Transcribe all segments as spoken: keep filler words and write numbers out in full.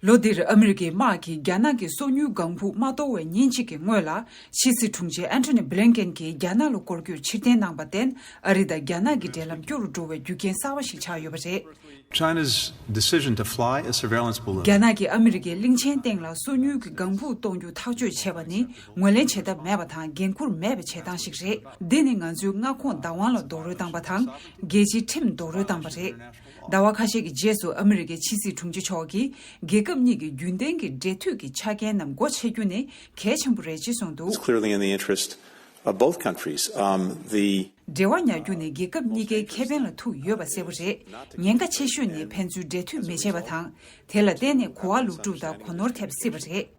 ལོ་འདིར་ཨ་མི་རི་ཀའི་དམག་གིས་རྒྱ་ནག་གི་སོ་ཉུལ་ལྒང་ཕུག་མ་གཏོར་བའི་ཉིན་གཅིག་གི་སྔོན་ལ། ཕྱི་སྲིད་དྲུང་ཆེ་ཨན་ཐོ་ནི་བྷི་ལིན་ཀེན་གྱིས་རྒྱ་ནག་ལ་སྐོར་སྐྱོད་ཕྱིར་འཐེན་གནང་བར་བརྟེན། ཨ་རི་དང་རྒྱ་ནག་གི་འབྲེལ་ལམ་སྐྱོ་རུ་འགྲོ་བའི་རྒྱུ་རྐྱེན་གསར་པ་ཞིག་ཆགས་ཡོད་པ་རེད། China's decision to fly a surveillance balloon. རྒྱ་ནག་གིས་ཨ་མི་རི་ཀའི་གླིང་ཆེན་སྟེང་ལ་སོ་ཉུལ་གྱི་ལྒང་ཕུག་གཏོང་རྒྱུ་ཐག་གཅོད་བྱས་པ་ནི་ངོས་ལེན་བྱེད་ཐབས་མེད་པ་དང་འགན་འཁུར་མེད་པའི་བྱེད་སྟངས་ཤིག་རེད། འདི་ནི་ང་ཚོའི་མངའ་ཁོངས་བདག་དབང་ལ་རྡོག་རོལ་བཏང་པ་དང་། རྒྱལ་སྤྱིའི་ཁྲིམས་རྡོག་རོལ་བཏང་པ་རེད། ཟླ་བ་ཁ་ཤས་ཀྱི་རྗེས་སུ་ཨ་མི་རི་ཀའི་ཕྱི་སྲིད་དྲུང་ཆེ་མཆོག་གིས་རྒྱལ་ཁབ་གཉིས་ཀྱི་རྒྱུན་ལྡན་གྱི་འབྲེལ་མཐུད་ཀྱི་ཆ་རྐྱེན་རྣམས་སྒོ་ཕྱེ་རྒྱུ་ནི་གལ་ཆེན་པོ་རེད་ཅེས་གསུངས་འདུག It's clearly in the interest of both countries. Um, the འབྲེལ་བ་ཉར་རྒྱུ་ནི་རྒྱལ་ཁབ་གཉིས་ཀའི་ཁེ་ཕན་ལ་ཐུག་ཡོད་པ་གསལ་པོ་རེད། ཉེན་ཁ་ཆེ་ཤོས་ནི་ཕན་ཚུན་འབྲེལ་མཐུད་མི་བྱེད་པ་དང་། དེ་ལ་བརྟེན་ནས་གོ་བ་ལོག་སྒྲུབ་དང་གོ་ནོར་ཐེབས་སྲིད་པ་རེད།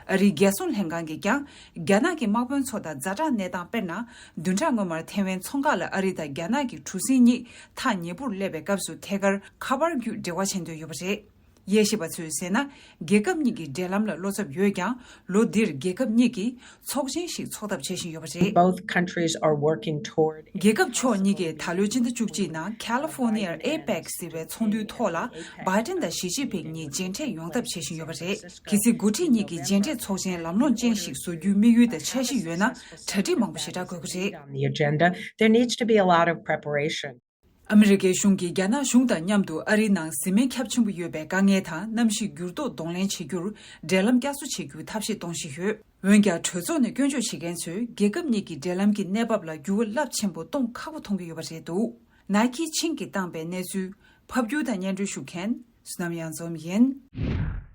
ཨ་རིའི་རྒྱལ་སྲུང་ལྷན་ཁང་གིས་ཀྱང་རྒྱ་ནག་གི་དམག་དཔོན་ཚོ་དང་ཛ་དྲག་གནས་སྟངས། དཔེར་ན། བདུན་ཕྲག་སྔོན་མར་ཐེ་ཝན་མཚོ་འགག་ལ་ཨ་རི་དང་རྒྱ་ནག་གི་གྲུ་གཟིངས་གཉིས་ཐག་ཉེ་པོར་སླེབས་པའི་སྐབས་སུ་ཐད་ཀར་ཁ་པར་བརྒྱུད་འབྲེལ་བ་བྱེད་འདོད་ཡོད་པ་རེད། དབྱེ་ཞིབ་པ་ཚོས་ཟེར་ན། རྒྱལ་ཁབ་གཉིས་ཀྱི་འབྲེལ་ལམ་ལ་བློ་འཚབ་ཡོད་ཀྱང་། ལོ་འདིར་རྒྱལ་ཁབ་གཉིས་ཀྱིས་ཚོགས་ཆེན་ཞིག་འཚོགས་ཐབས་བྱེད་བཞིན་ཡོད་པ་རེད། Both countries are working toward རྒྱལ་ཁབ་ཕྱོགས་གཉིས་ཀས་ད་ལོའི་སྤྱི་ཟླ་བཅུ་གཅིག་ནང་ཁ་ལི་ཧྥོ་ནི་ཡར་ཨེ་པེག་ཟེར་བའི་ཚོགས་འདུའི་ཐོག་ལ། བྷའི་ཏིན་དང་ཞི་ཅིན་ཕིང་གཉིས་མཇལ་འཕྲད་ཡོང་ཐབས་བྱེད་བཞིན་ཡོད་པ་རེད། གལ་སྲིད་འགོ་ཁྲིད་གཉིས་ཀྱིས་མཇལ་འཕྲད་ཚོགས་ཆེན་ལམ་ལྷོང་ཅན་ཞིག་བཟོ་རྒྱུའི་དམིགས་ཡུལ་དང་འཆར་གཞི་ཡོད་ན། གྲ་སྒྲིག་མང་པོ་ཞེ་དྲག་དགོས་ཀྱི་རེད། On the agenda, there needs to be a lot of preparation. ཨ་མི་རི་ཀའི་གཞུང་གིས་རྒྱ་ནག་གཞུང་དང་མཉམ་དུ་ཨ་རིའི་ནང་བཟི་སྨན་ཁྱབ་ཆེན་པོ་ཡོད་པའི་དཀའ་ངལ་དང་གནམ་གཤིས་འགྱུར་ལྡོག་གདོང་ལེན་བྱེད་རྒྱུར་འབྲེལ་ལམ་བསྐྱར་གསོ་བྱེད་རྒྱུའི་ཐབས་ཤེས་གཏོང་བཞིན་ཡོད། འོན་ཀྱང་། གྲོས་ཚོགས་ནས་སྐྱོན་བརྗོད་བྱེད་མཁན་ཚོས་རྒྱལ་ཁབ་གཉིས་ཀྱི་འབྲེལ་ལམ་གྱི་གནས་བབ་ལ་འགྱུར་བ་རླབས་ཆེན་པོ་གཏོང་ཁག་པོ་མཐོང་གི་ཡོད་པ་རེད་འདུག་ནཱི་ཁི་ཆིང་གིས་བཏང་པའི་གནས་ཚུལ། ཕབ་སྒྱུར་དང་སྙན་སྒྲོན་ཞུ་མཁན་བསོད་ནམས་གཡང་འཛོམས་ཡིན།